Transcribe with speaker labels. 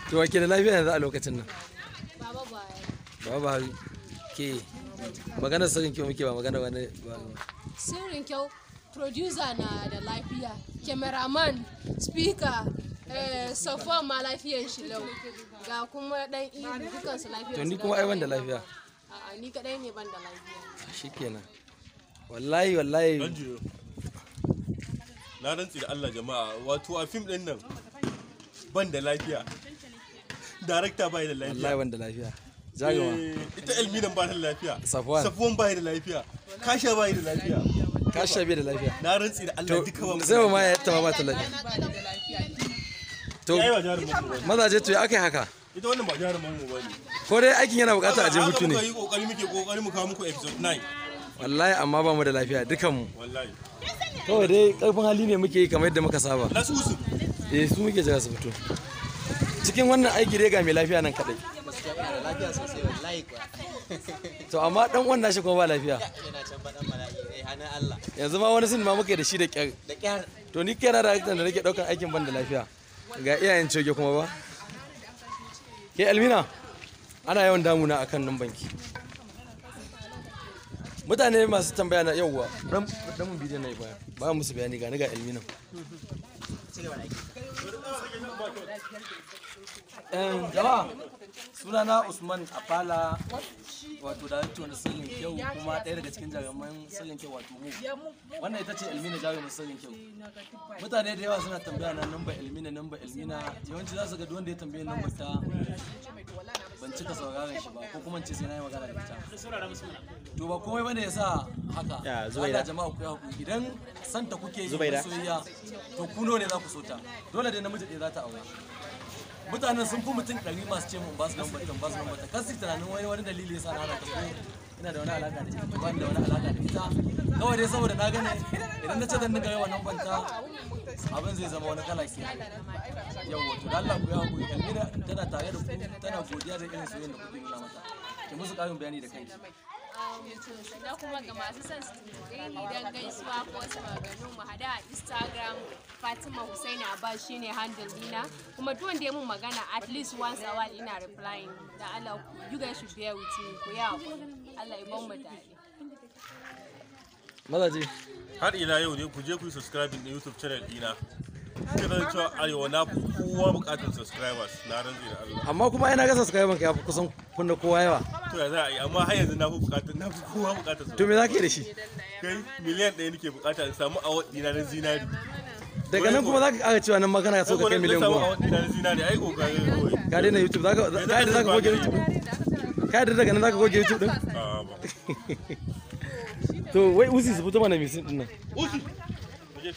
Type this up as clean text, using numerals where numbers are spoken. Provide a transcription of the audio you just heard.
Speaker 1: To wake da lafiya yanzu a lokacin nan?
Speaker 2: Baba Buhari.
Speaker 1: Baba Buhari. Ke maganar Sirrin Kyau muke, ba magana wani ba.
Speaker 2: Sirrin Kyau, producer na da lafiya, cameraman, speaker, Safwan ma lafiyan shi lau. Ga kuma dan ihu, dukan su lafiyar
Speaker 1: To ni kuma ai ban da lafiya.
Speaker 2: A'a, ni kadai ne ban da lafiya.
Speaker 1: Shikenan. Wallahi wallahi.
Speaker 3: Dan jiyo. Na rantsi da Allah jama'a, wato a fim din nan ban da lafiya. Director bai da lafiya.
Speaker 1: Wallahi ban da lafiya. Zagawa.
Speaker 3: Ita Elminan ba ta da lafiya.
Speaker 1: Safwan.
Speaker 3: Safwan bai da lafiya. Kasha bai da lafiya.
Speaker 1: Ka shabe da lafiya.
Speaker 3: Na rantsi da Allah duka ba mu.
Speaker 1: Zai ma ya ta ba ta lafiya. To
Speaker 3: Ai ba jarumin mu bane.
Speaker 1: mazaje, to ya akai haka?
Speaker 3: Ita wannan ba jarumin mu bane.
Speaker 1: Ko dai aikin yana bukatar a je hutu ne?
Speaker 3: Haka muka yi kokari, muke kokari mu kawo muku episode 9.
Speaker 1: Wallahi amma ba mu da lafiya dukan mu.
Speaker 3: Wallahi.
Speaker 1: Kawai dai karfin hali ne muke yi kamar yadda muka saba.
Speaker 3: Na su su.
Speaker 1: Eh, su muke jira su fito. Cikin wannan aiki dai ga mai lafiya nan kadai.
Speaker 4: Gaskiya ina da lafiya sosai wallahi kuwa.
Speaker 1: To amma dan uwan nashi kuma ba lafiya.
Speaker 4: Yana can baɗan bala'i ne hannun Allah.
Speaker 1: Yanzu ma wani sun ma muke da shi da kyar.
Speaker 4: Da kyar.
Speaker 1: To ni kaina da da nake daukan aikin ban da lafiya. Ga iyayen coge kuma ba. Ke Almina, ana yawan damuna akan nan banki. Mutane masu tambaya na yauwa, dan dan mun bidiyon na yi baya. Ba musu bayani, ga ni ga Almina.
Speaker 4: Ci gaba da aiki.
Speaker 1: Jama'a, sunana Usman Afala, wato darakta na Sirrin Kyau kuma ɗaya daga cikin jaruman Sirrin Kyau, wato mu. Wannan ita ce Elmina, jarumin Sirrin Kyau. Mutane da yawa suna tambaya na namba Elmina, namba Elmina. Yawanci za su ga duk wanda ya tambaye namba ta, ban cika sauraron shi ba, ko kuma in ce sai na yi magana da ita. To ba komai bane yasa haka.
Speaker 4: Ya, Zubaida.
Speaker 1: Allah jama'a ku yi hakuri, idan santa kuke yi
Speaker 4: Zubaida.
Speaker 1: soyayya, to ku nawa ne za ku so ta? Dole dai namiji ɗaya za ta aura. Mutanen sun fi mutum 100 masu ce mun ba su lambar ta, ba su lambar ta. Kar su yi tunanin wani dalili yasa na hana ta, ko ina da wani alaka da ita. To ba ni da wani alaka da ita, kawai dai saboda na gane idan na ce zan dinga yawan lambar ta, abin zai zama wani kala ke. Yawwa, to da Allah ku yi hakuri. Elmina tana tare da ku, tana godiya da irin soyayyar da kuke nuna mata. Ki musu ƙarin bayani da kanki.
Speaker 2: To sannan kuma ga masu son su tuntuɓe ni don gaisuwa ko wasu maganganu, mu hada a Instagram, Fatima Hussaini Abbas shine handle dina. Kuma duk wanda ya mun magana, at least once a while ina replying. Da Allah ku, you guys should bear with me, ku yi hakuri. Allah ya ban mu tare.
Speaker 1: Mazaje.
Speaker 3: Har ila yau ne ku je ku yi subscribing din YouTube channel dina. Kuka san cewa Arewa na fi kowa bukatar subscribers, na rantsi da Allah.
Speaker 1: Amma kuma ina ga subscriber ka ya fi kusan kunna kowa yawa.
Speaker 3: To ya za a yi, amma har yanzu na fi bukatar, na fi kowa bukatar.
Speaker 1: To me za ka yi da shi?
Speaker 3: Kai, miliyan 1 nake bukata in samu award dina na zinari.
Speaker 1: Daga nan kuma za ka ƙara cewa nan ma kana so ka kai miliyan
Speaker 3: 10.
Speaker 1: 10.
Speaker 3: Award dina na zinari ai kokarin kawai.
Speaker 1: Ka daina YouTube, za ka ka yadda za ka goge YouTube din? Ka yadda daga nan za ka goge YouTube din?
Speaker 3: A'a ba.
Speaker 1: To wai usi su fito mana misin din nan.
Speaker 3: Usi. Muje.